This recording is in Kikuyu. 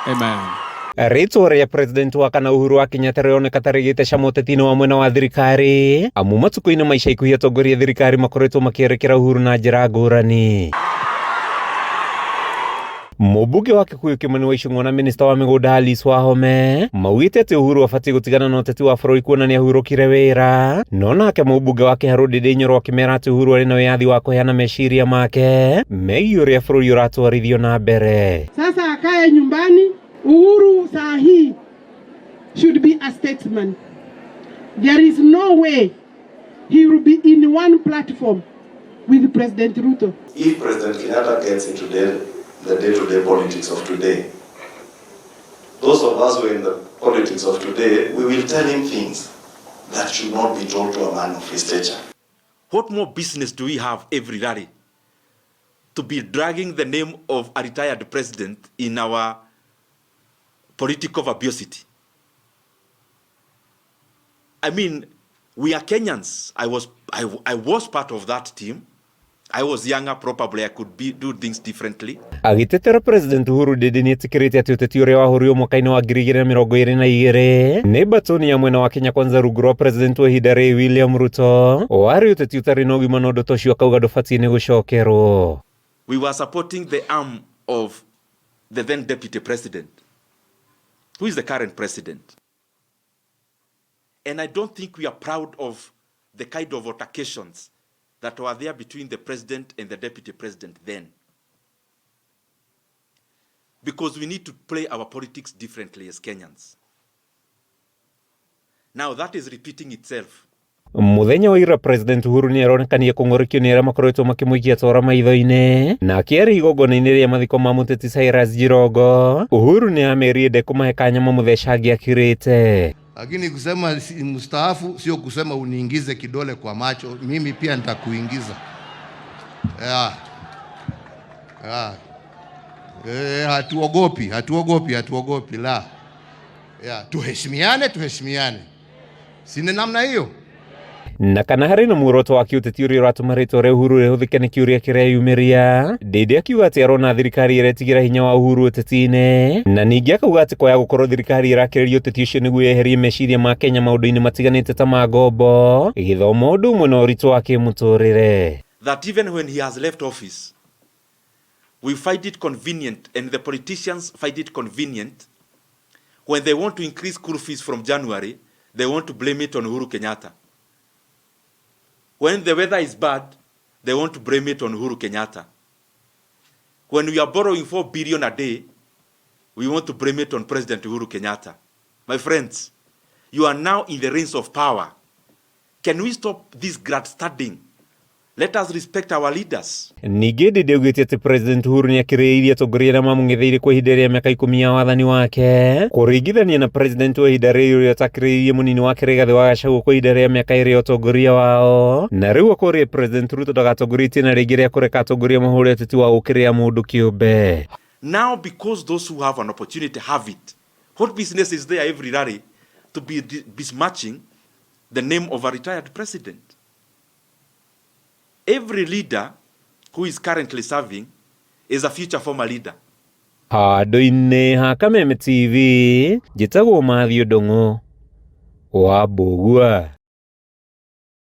Amen. Rĩtwa rĩa president wa kana Uhuru wa Kenyatta rĩroneka ta rĩgĩte cama ũteti-inĩ wa mwena wa thirikari, amu matukũ-inĩ ma ica ikuhĩ atongoria a thirikari makoretwo makĩerekera Uhuru na njĩra ngũrani. Mũmbunge wa Kikuyu Kimani wa Ichung'wa na minista wa mĩgũnda Alice Wahome maugĩte atĩ Uhuru abatiĩ gũtigana na ũteti wa bũrũri kuona nĩ ahurũkire wĩra, no nake mũmbunge wa Kiharu Ndindi Nyoro akĩmera atĩ Uhuru arĩ na wĩyathi wa kũheana meciria make megiĩ ũrĩa bũrũri ũratwarithio na mbere. Sasa akae nyumbani. Uhuru saa hii should be a statesman. There is no way he will be in one platform with President Ruto. If President Kenyatta gets into the day-to-day politics of today, those of us who are in the politics of today, we will tell him things that should not be told to a man of his stature. What more business do we have every rally to be dragging the name of a retired president in our political verbosity? I mean, we are Kenyans. I was part of that team. I was younger, probably I could do things differently. Agĩtetera President Uhuru, Ndindi nĩetĩkĩrĩte atĩ ũteti ũrĩa wahũrirwo mwaka-inĩ wa 2022 nĩ batoni ya mwena wa Kenya Kwanza rungu rwa President wa ihinda rĩrĩ William Ruto warĩ ũteti ũtarĩ na ũgima, na ũndũ ta ũcio akauga ndũbatiĩ nĩ gũcokerwo. We were supporting the arm of the then deputy president, who is the current president. And I don't think we are proud of the kind of altercations that were there between the president and the deputy president then. Because we need to play our politics differently as Kenyans. Now that is repeating itself. Muthenya wa ira, President Uhuru nĩ aronekanie kũng'ũrĩkio nĩ arĩa makoretwo makĩmũikia tora maitho-inĩ, na akĩaria igongona-inĩ rĩa mathiko ma mũteti Cyrus Jirongo, Uhuru nĩ amerie ndekũmahe kanya mamũthecange akirĩte. Lakini kusema mstaafu sio kusema uniingize kidole kwa macho, mimi pia nitakuingiza. Yeah. Yeah. E, hatuogopi, hatuogopi, hatuogopi la. Yeah. Tuheshimiane, tuheshimiane, si ni namna hiyo? Na kana harĩ na muoroto wa kĩũteti ũrĩa ũratũma rĩtwa rĩa Uhuru rĩhũthĩke nĩ kĩũria kĩreyumĩria. Ndindi akiuga atĩ arona thirikari ĩretigĩra hinya wa Uhuru ũteti-inĩ, na ningĩ akauga atĩ kwaya gũkorwo thirikari ĩrakĩrĩria ũteti ũcio nĩguo yeherie meciria ma Kenya maũndũ-inĩ matiganĩte ta ma ngombo, gĩthomo, ũndũ ũmwe na ũritũ wa kĩmũtũrĩre. That even when he has left office, we find it convenient, and the politicians find it convenient, when they want to increase school fees from January, they want to blame it on Uhuru Kenyatta. When the weather is bad, they want to blame it on Uhuru Kenyatta. When we are borrowing 4 billion a day, we want to blame it on President Uhuru Kenyatta. My friends, you are now in the reins of power. Can we stop this grandstanding? Let us respect our leaders. Ningĩ Ndindi augĩte atĩ President Uhuru nĩ akĩrĩirie atongoria arĩa mamũng'etheire kwa ihinda rĩa mĩaka 10 ya wathani wake, kũringithania na President wa ihinda rĩrĩ ũrĩa ũtakĩrĩirie mũnini wake Rigathĩ wa Gachagua kwa ihinda rĩa mĩaka 2 ya ũtongoria wao, na rĩu akoria President Ruto ndagatongorie itĩna rĩngĩ rĩa kũreka atongoria mahũre ũteti wa gũũkĩrĩra mũndũ kĩũmbe. Now, because those who have an opportunity have it, what business is there every rally to be besmirching the name of a retired president? Every leader who is currently serving is a future former leader. Handũ-inĩ ha Kameme TV, njĩtagwo Matthew Ndung'u wa Mbũgua.